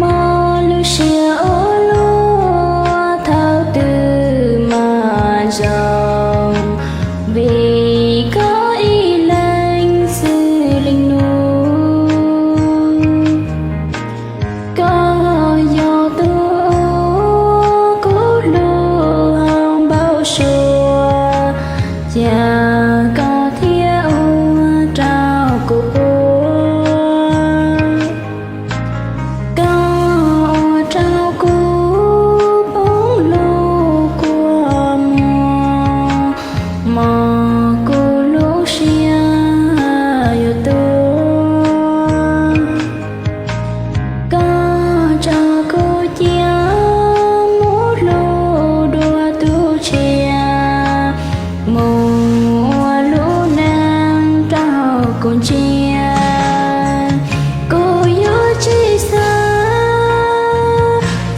Mob lub siab ua luaj thaum twg mam zoo, vim koj ib leeg xws li nub. Koj yog tus uas kuv hlub hauv npau suav, cas koj thiaj ua rau kuv quaj. Koj ua rau kuv poob lub kua muag, mos kuv lub siab yuav tuag. Koj tso kuv cia mus hlub dua tus tshiab, mus ua lub neej rau kuv ntsia. Kuv yuav tsis xav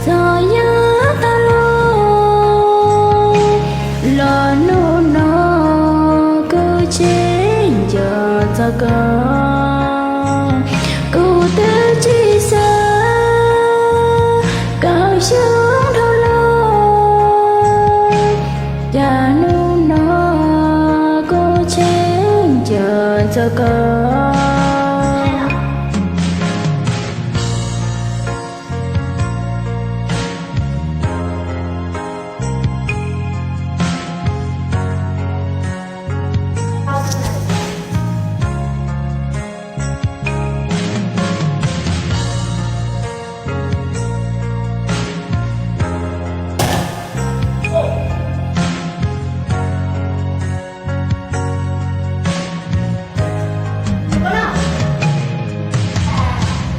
txog yav tas los, los hnub no kuv tseem nco txog koj. Kuv twb tsis xav kom xyoo dhau los, cas hnub no kuv tseem nco txog koj.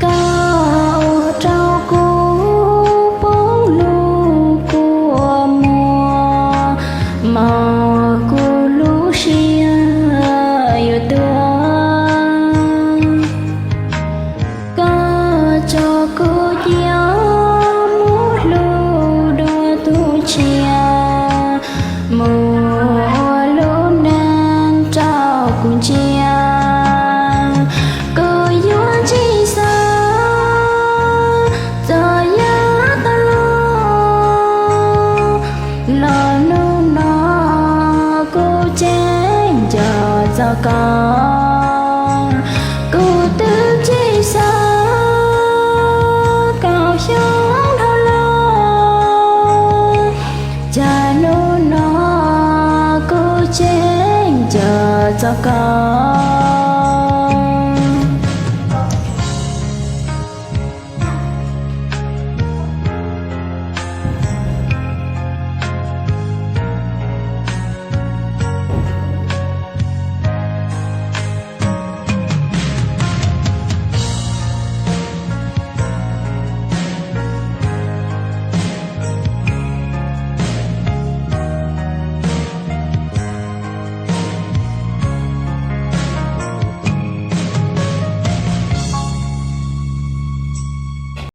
Koj ua rau kuv poob lub kua muag, mos kuv lub siab yuav tuag. Koj tso kuv cia mus hlub dua tus tshiab, mus ua lub neej rau kuv ntsia. Kuv yuav tsis xav txog yav tas los, los hnub no kuv tseem nco txog koj. Kuv twb tsis xav kom xyoo dhau los, cas hnub no kuv tseem nco txog koj.